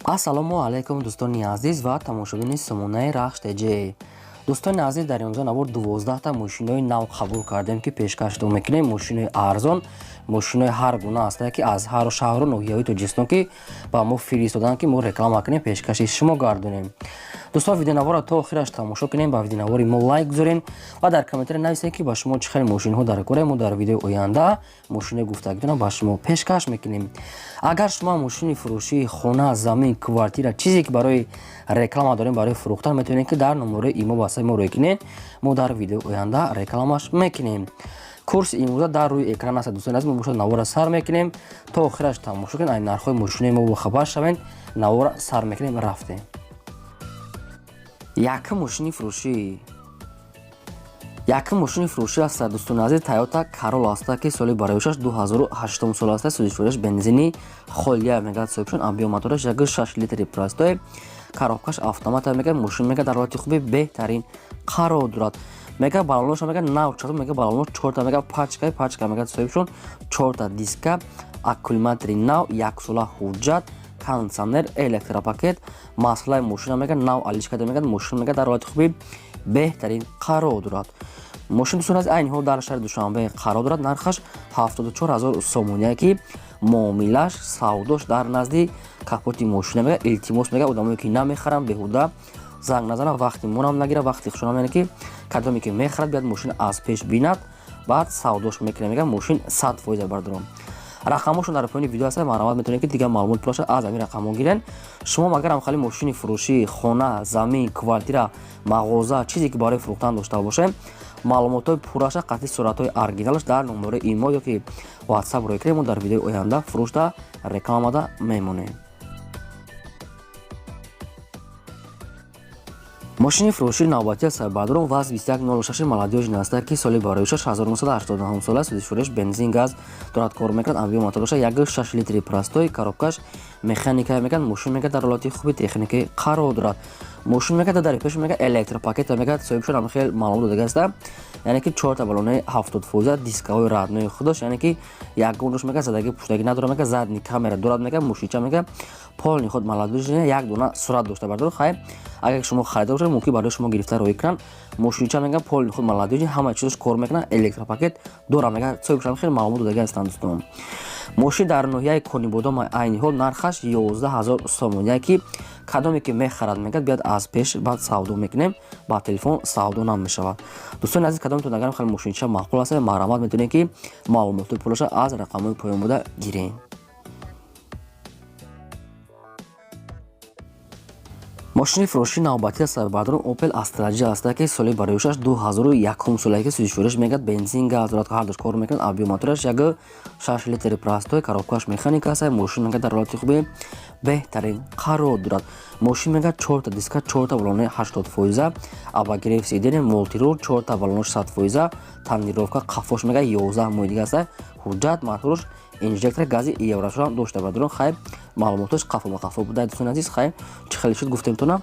Ассалому алайкум, дӯстони азиз ва тамошобини сомонаи Рахш ТЖ. Дӯстони азиз, дар имрӯза навор 12та мошинои нав қабул кардем, ки пешкаштон мекунем. Мошинои арзон, мошинои ҳар гуна ҳастае, ки аз ҳар шаҳру ноҳияҳои Тоҷикистон ки ба мо фиристоданд, ки мо реклама кунем, пешкаши шумо гардонем. Дӯстон, видеонаворро то охираш тамошо кунем, ба видеонавори мо лайк гузорем ва дар комментария нависед, ки ба шумо чӣ хел мошинҳо дар кора. Мо дар видеои оянда мошинои гуфтагитонро ба шумо пешкаш мекунем. Агар шумо мошини фурӯшии хона, замин, квартира, чизе ки барои реклама дорем, барои фурӯхтан, метавонед, ки дар номерои имо васаи мо рӯй кунед. Мо дар видеои оянда рекламаш мекунем. Курси имрӯза дар рӯи экран аст. Дӯстони азиз, мо бошад навора сар мекунем, то охираш тамошо кунед, ай нархҳои мошинои мо бохабар шавед. Навора сар мекунем, рафтем. Якум мошини фурӯшӣ, якум мошини фурӯшӣ аст, дӯстони азиз, Тойота Карола аст, ки соли бароишаш 2008 сол аст. Сӯзишвориаш бензини холия мегӯяд соҳибшон, объём мотораш 1,6 литри простой, коробкаш автомата мегӯяд. Мошин мегӯяд дар ҳолати хуби беҳтарин қарор дорад. Мега баллоноша мега нав чор, мега баллоно чорта, мега пачка пачка мега соҳибшон, чорта диска, аккумулятори нав, яксола ҳуҷҷат, кондитсионер, электропакет, маслаи мошина мега нав алиш карда мегӯяд. Мошин мега дар ҳолати хуби беҳтарин қарор дорад. Мошин, дӯстон азиз, айни ҳол дар шаҳри Душанбе қарор дорад. Нархаш 74 000 сомония, ки муомилаш, савдош дар назди капоти мошина мега. Илтимос, мега, одамое ки намехаранд, беҳуда занг назанад, вақти монам нагирад, вақти хушонам. Яъне ки кадоме ки мехарад, биёд, мошин аз пеш бинад, баъд савдош мекунад. Мега мошин 100%. Бардорам, рақамошон дар поёни видео ҳаст. Марҳамат, метавонед, ки дигар маълумот пулаша аз ҳамин рақамҳо гирен. Шумо агар ҳамхали мошини фурӯшӣ, хона, замин, квартира, мағоза, чизе ки барои фурӯхтан дошта бошем, маълумотҳои пурраша қатъи суратҳои оригиналаш дар номерои имо ё ки WhatsApp рӯй кунем. Мо дар видеои оянда фурӯшда рекламада мемонем. Мошини фурӯшии навбатии сарбадрон ВАЗ 2106 молодёжный аст, ки соли бароишаш 1989 сола, сӯзишвориаш бензин, газ дорад, кор мекунад. Объём мотораша 1,6 литри простой, коробкаш механика мекунад. Мошин мегӯяд дар ҳолати хуби техникӣ қарор дорад. Мошин мегӯяд дар пеш мегӯяд электропакета мегӯяд соҳибшон, ҳам хел маълумот додага аста. Яъне ки чорта баллонаи 70%, дискаҳои родной худаш, яъне ки ягон мегӯяд задаги пуштагӣ надорад. Мегӯяд задний камера дорад. Мегӯяд мошинча мегӯяд полный ход молодёжный, як дона сурат дошта бардор. Хайр, агар шумо харида бошед, мумкин барои шумо гирифта роҳӣ кунанд. Мошинча мегӯяд полный ход молодёжный, ҳама чизош кор мекунад, электропакет дорад, мегӯяд соҳибшон, хеле маълумот додага ҳастанд, дӯстон. Мошин дар ноҳияи Конибодом, айни ҳол нархаш 11 000 сомония, ки кадоме ки мехарад, мегӯяд биёд аз пеш, баъд савдо мекунем, ба телефон савдо намешавад. Дӯстони азиз, кадомтон агар хеле мошинча маъқул аст, марҳамат, метавонед, ки маълумотҳои пулаша аз рақамҳои поён буда гирем. Мошини фурӯшии навбатии сарбардорон Opel Astra J аст, ки соли бароишаш 2001 солае, ки сӯзишвориаш мегӯяд бензин, газ дорад, ҳардуш кор мекунад. Объём мотораш 1,6 литри простой, коробкаш механика аст. Мошин мегӯяд дар ҳолати хуби беҳтарин қарор дорад. Мошин мегӯяд чорта диска, чорта баллонаи 80%, обогрев сиденья, мультируль, чорта баллонош 100%, тонировка қафош мегӯяд 11 моҳи дига аст, ҳуҷҷат, моторш, инжектор гази еврошам дошта бардорон. Хайр, маълумотош қафо ба қафо буда, дӯстони азиз. Хайр, чӣ хеле шуд, гуфтем тона.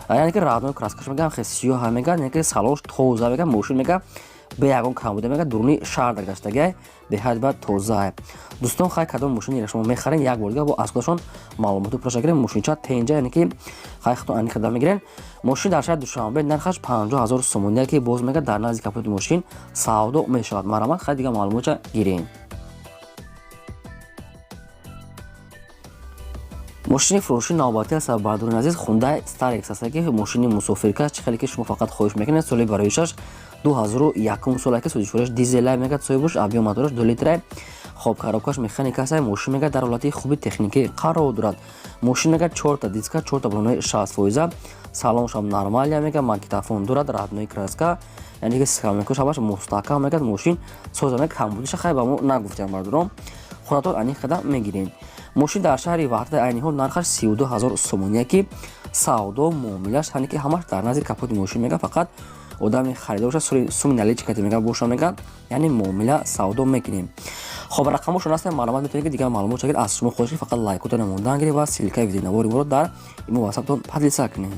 Яъне ки родной краскаш мегӯям хел сиёҳ мегӯяд, яъне ки салонш тоза мегӯяд. Мошин мегӯяд бе ягон камбуда, мегӯяд дуруни шаҳр дар гаштагиай беҳад баъд тоза. Дӯстон, хай, кадом мошинеро шумо мехарен, як бор дига бо аз худашон маълумоти пурраша гирем. Мошинча тенҷа, яъне ки хай худтон ани хида мегирен. Мошин дар шаҳри Душанбе нархаш 50 000 сомония, ки боз мегӯяд дар назди капоти мошин савдо мешавад. Марҳамат, хай, дига маълумотша гирем. Мошини фурӯшии навбатӣ аст, бардорони азиз, Хундай Старекс аст, ки мошини мусофиркаш, чӣ хеле ки шумо фақат хоҳиш мекунед. Соли бароишаш 2001 сола, ки сӯзишвориаш дизелай мегӯяд соҳибуш, объём мотораш 2 литрай. Хоб, коробкаш механика аст. Мошин мегӯяд дар ҳолати хуби техникӣ қарор дорад. Мошин мегӯяд чорта диска, чорта баллонаи 60%, салоншам нормалия мегӯяд, магнитофон дорад, родной краска, яъне ки скамейкош ҳамаш мустаҳкам мегӯяд. Мошин соза мегӯяд, камбудиша хай ба мо нагуфтем, бардорон, худатон ани қадар мегирем. Мошин дар шаҳри Ваҳдат, айни ҳол нархаш 32 000 сомония, ки савдо муомилаш, яъне ки ҳамаш дар назди капоти мошин мегӯяд. Фақат одами харида боша, суми наличка мега боша, мегӯяд, яъне муомила, савдо мекунем. Хоб, рақамошон ҳастанд, маълумот метавонед, ки дигар маълумот шагирд. Аз шумо хоҳиш, фақат лайкотона мондан гиред ва ссылкаи видеонавори моро дар имо ватсаптон поделиться кунед.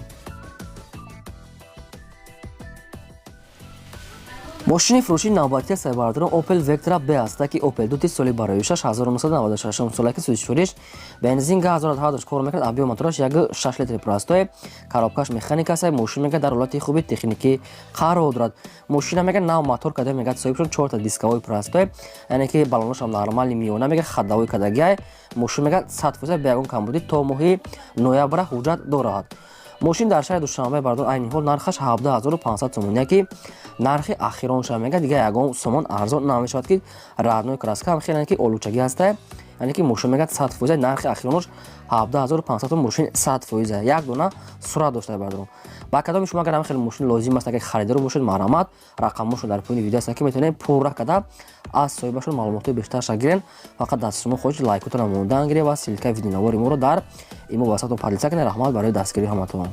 Мошини фурӯшии навбатӣ аст, бародарон, Opel Vectra B аст, ки Opel дути соли барои 1996 сола, ки сӯзишвориш бензин, газ дорад, ҳардуш кор мекунад. Объём мотораш 1,6 литри простой, коробкаш механика аст. Мошин мега дар ҳолати хуби техникӣ қарор дорад. Мошина мега нав мотор карда, мега соҳибшон, чорта дисковой простой, яъне ки баллоношам нормальный, миёна, мега ходовой кардагиай. Мошин мега 100% бе ягон камбудӣ то моҳи ноябра ҳуҷҷат дорад. Мошин дар шаҳри Душанбе, бардор, айни ҳол нархаш 17 500 сомон, ки нархи ахиронша мега, дигар ягон сомон арзон намешавад, ки родной краска ҳам хеле ки олучагӣ ҳаста, яъне ки мошин мега 100%, нархи ахиронош 17 500 сом. Мошин 100% як дона сурат дошта, бардорон. Ба кадоми шумо агар ҳам хеле мошин лозим аст, агар харидор бошед, марҳамат, рақамошон дар поёни видео аст, ки метавонед пурра карда аз соҳибашон маълумотҳои бештарша гирен. Фақат даст шумо хоҳиш лайкотона мондан гиред ва ссылкаи видеонавори моро дар имо васатон поделиться кунед. Раҳмат барои дастгирии ҳаматон.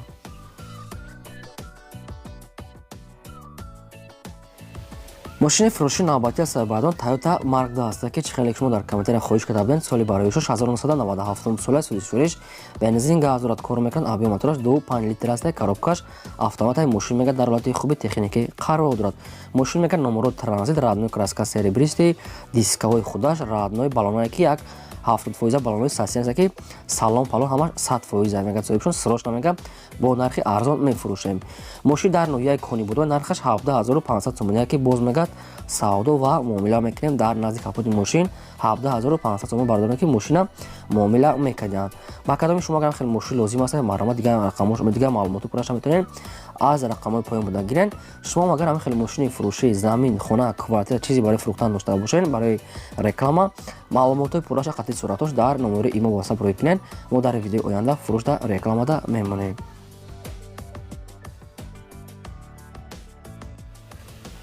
Мошини фурӯшии навбатӣ аст, баъдон, Toyota Mark 2 аст, ки чӣ хеле шумо дар комментария хоҳиш карда будед. Соли барои 1997 сола, сӯзишвориш бензин, газ дорад, кор мекунад. Объём мотораш 2,5 литр аст, коробкаш автомат. Мошин мега дар ҳолати хуби техникӣ қарор дорад. Мошин мега номеро транзит, родной краска, серебристый, дисковой худаш родной, баллоное ки як 70% баллонои сасиаст, ки салон палон ҳамаш 100% мега соҳибшон. Срочно мега бо нархи арзон мефурӯшем. Мошин дар ноҳияи Конибодом, нархаш 17 500 сомон, ки боз мегӯяд савдо ва муомила мекунем дар назди капоти мошин. 17 500 сомон, бардорем, ки мошина муомила мекардианд. Ба кадоми шумо агар хеле мошин лозим аст, марҳамат, дигар рақамош, дигар маълумоту пурраша метавонед аз рақамҳои поён буда гирен. Шумо агар ҳамин хеле мошини фурӯшӣ, замин, хона, квартира, чизе барои фурӯхтан дошта бошед, барои реклама маълумотҳои пурраша қатъи суратош дар номери имо ватсап рӯй кунед. Мо дар видеои оянда фурӯшда рекламада мемонем.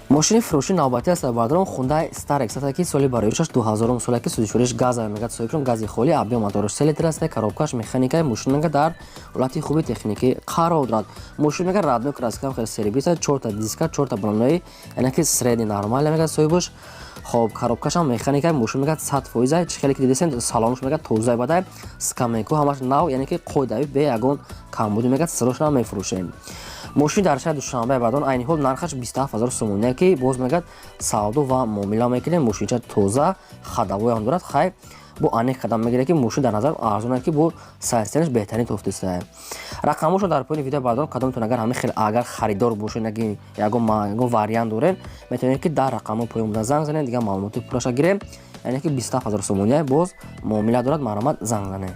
Мошини фурӯшии навбатӣ аст, бардорон, Хундай Starex аст, ки соли бароишаш 2000 сола, ки сӯзишвориш газ мегӯяд соҳибшон, гази холӣ. Объём мотораш 3 литр аст, коробкаш механика. Мошин мега дар ҳолати хуби техникӣ қарор дорад. Мошин мега родной краска, хеле серебристый, чорта диска, чорта баллонои, яъне ки средний нормал мегӯяд соҳибаш. Хоб, коробкашам механика. Мошин мегӯяд 100%. Чӣ хеле ки дидесем, салонаш мегӯяд тоза бадай, скамейку ҳамаш нав, яъне ки қоидави, бе ягон камбуди. Мегӯяд срочно мефурӯшем. Мошин дар шаҳри Душанбе, баъдон, айни ҳол нархаш 27 000 сомония, ки боз мегӯяд савдо ва муомила мекунем. Мошинча тоза, ходовойам дорад. Хай, бо аниқ қадам мегирад, ки мошин дар назар арзон, ки бо состоянияш беҳтарин тофтиста. Рақамошон дар поёни видео, баъдон. Кадомтон агар ҳамин хел агар харидор бошед, ягон вариант доред, метавонед, ки дар рақамҳои поён буда занг занед, дигар маълумоти пурраша гирем. Яъне ки 27 000 сомония, боз муомила дорад. Марҳамат, занг занед.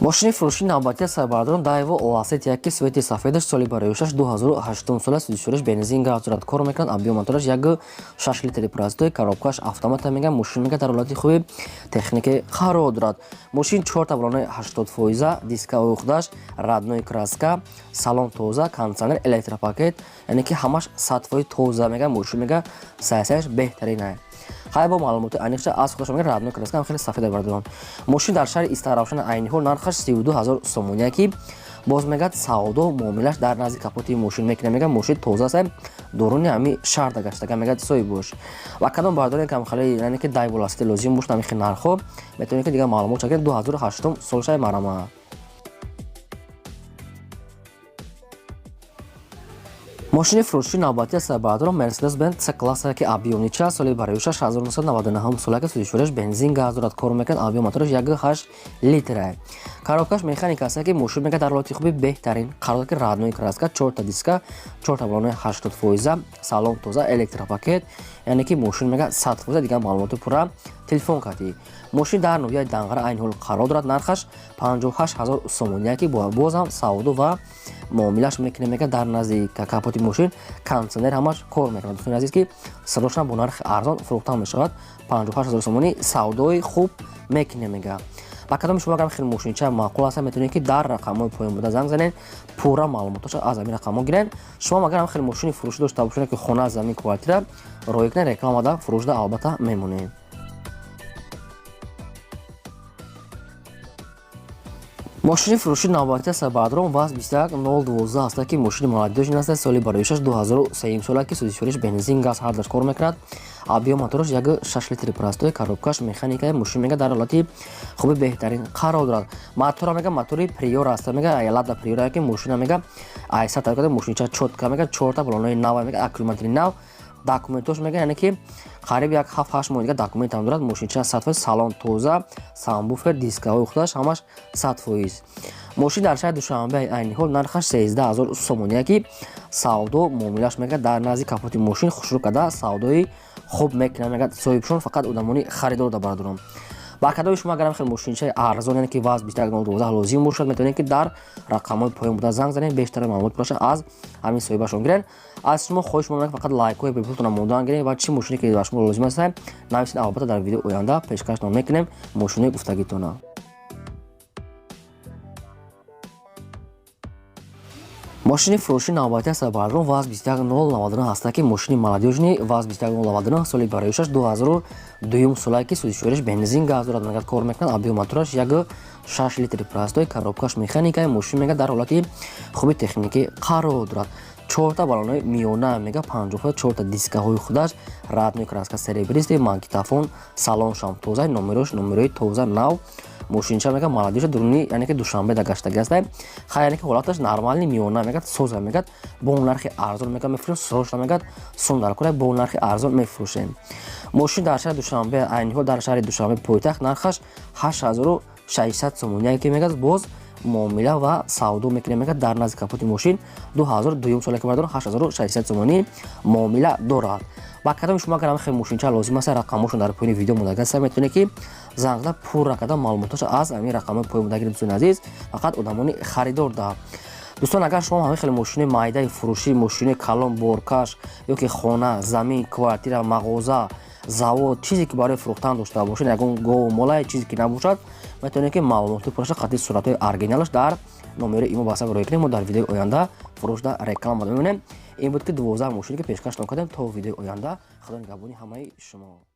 Мошини фурӯшии навбатӣ аст, бардорон, Daewoo Lacetti, ки цвети сафедаш, соли бароишаш 2008 сола, сӯзишвориш бензин, газ дорад, кор мекунад. Объём мотораш 1,6 литри простой, коробкаш автомата. Мега мошин мега дар ҳолати хуби техникӣ қарор дорад. Мошин чорта баллонои 80%, дискаҳои худаш родной краска, салон тоза, кондиционер, электропакет, яъне ки ҳамаш 100% тоза. Мега мошин мега состоянияш беҳтарин. Хай, бо маълумоти аниқша аз худаш. Мега родной краска ҳам хеле сафеда, бардорон. Мошин дар шаҳри Истаравшан, айни ҳол нархаш 32 000 сомония, ки боз мегӯяд савдо муомилаш дар назди капоти мошин мекунад. Мегӯяд мошин тоза аст, доруни ҳами шаҳрда гаштага, мегӯяд соҳибош. Ва кадом бардоре кам хеле, яъне ки Daewoo Lacetti лозим бошад, ҳамин хел нархҳо, метавонед, ки дигар маълумот чакед. 2008 солшаи марама. Мошини фурӯшии навбатӣ аст, баъдро, Mercedes Benz C класса, ки объёмнича, соли барои 1999 сола, ки сӯзишвориш бензин, газ дорад, кор мекунад. Объём мотораш 1,8 литра, коробкаш механика аст, ки мошин мега дар ҳолати хуби беҳтарин қарор, ки родной краска, чорта диска, чорта баллонои 80%, салон тоза, электропакет, яъне ки мошин мега 100%. Дигар маълумоти пурра телефон кардӣ. Мошин дар ноҳияи Данғара айни ҳол қарор дорад, нархаш 58 ҳазор сомония, ки бозам савдо ва муомилаш мекунем. Мега дар назди капоти мошин кондиционер ҳамаш кор мекунад. Дӯстони азиз, ки срочно бо нархи арзон фурӯхта мешавад. 58 ҳазор сомонӣ савдои хуб мекунем, мега. Ба кадоми шумо агар хеле мошинча маъқул аст, метавонед, ки дар рақамҳои поён буда занг занед, пурра маълумотоша аз ҳамин рақамҳо гиред. Шумо агар хеле мошини фурӯшӣ дошта бошед, ки хона, замин, квартира, роӣ кунед, рекламада фурӯшда албатта мемонем. Мошини фурӯши навбатӣ аст, баъдрон, ВАЗ 21012 аст, ки мошини молодёжный аст, соли бароишаш 2003 сола, ки сӯзишвориш бензин, газ ҳардаш кор мекунад. Объем мотораш 1,6 литри простой, коробкаш механика. Мошин мега дар ҳолати хуби беҳтарин қарор дорад. Мотора мега мотори Приора аст, мега Лада Приора, ки мошина мега айса таркада, мошинча чётко мега, чорта балонои нав, мега аккумулятори нав, документош мега, яъне ки қариб як 7-8 моҳ дига документам дорад. Мошинча 100%, салон тоза, сабвуфер, дискаҳои худаш ҳамаш 100%. Мошин дар шаҳри Душанбе, айни ҳол нархаш 13 000 сомония, ки савдо муомилаш мега дар назди капоти мошин хушрӯ карда савдои хуб мекунад, мега соҳибшон, фақат одамони харидор да бардорам. Ба кадоми шумо агарам хел мошинчаи арзон, яъне ки ВАЗ 2112 лозим бошад, метавонед, ки дар рақамҳои поён буда занг занед, бештар маълумот боша аз ҳамин соҳибашон гирен. Аз шумо хоҳиш мекунам, фақат лайкҳои бепултона мондан гиред ва чӣ мошине ки ба шумо лозим аст, нависед. Албатта, дар видеои оянда пешкаштон мекунем мошинои гуфтагитона. Мошини фурӯши навбатӣ аст, бародарон, ВАЗ 21099 ҳаста, ки мошини молодёжный ВАЗ 21099, соли бароишаш 2002 солае, ки сӯзишвориш бензин, газ дорад, мегад кор мекунад. Объем мотораш 1,6 литри простой, коробкаш механика. Мошин мега дар ҳолати хуби техникӣ қарор дорад. Чорта балонои миёна, мега 50, чорта дискаҳои худаш родной, краска серебристый, магнитофон, салоншам тоза, номерош номерои тоза, нав. Мошинча мега молодёжа, дуруни, яъне ки Душанбе да гаштаги аста. Хай, яъне ки ҳолаташ нормальный, миёна, мегад соза, мегад бо нархи арзон мега мефурӯшем. Срочно мегад сум дар кора, бо нархи арзон мефурӯшем. Мошин дар шаҳри Душанбе, айни ҳол дар шаҳри Душанбе пойтахт нархаш 8600 сомоние, ки мегад боз муомила ва савдо мекунем, мегад дар назди капоти мошин. 2002 соле ки, бардорон, 8600 сомонӣ муомила дорад. Ба кадоми шумо агар хел мошинча лозим аст, рақамҳошон дар поёни видео мондаги аст, метавонед, ки занг зада, пурра карда маълумотҳоша аз ҳамин рақамҳои поён монда гиред. Дӯстони азиз, фақат одамони харидор да. Дӯстон, агар шумо ҳамин хеле мошини майдаи фурӯшӣ, мошини калон, боркаш ё ки хона, замин, квартира, мағоза, завод, чизе ки барои фурӯхтан дошта бошед, ягон гову молае, чизе ки набошад, метавонед, ки маълумоти пурраша қатъи суратҳои оригиналаш дар номери имо ватсап роя кунед. Мо дар видеои оянда фурӯшда реклама мебинем. Ин буд ки 12 мошине ки пешкаштон кардем. То видеои оянда, Худо нигаҳбони ҳамаи шумо.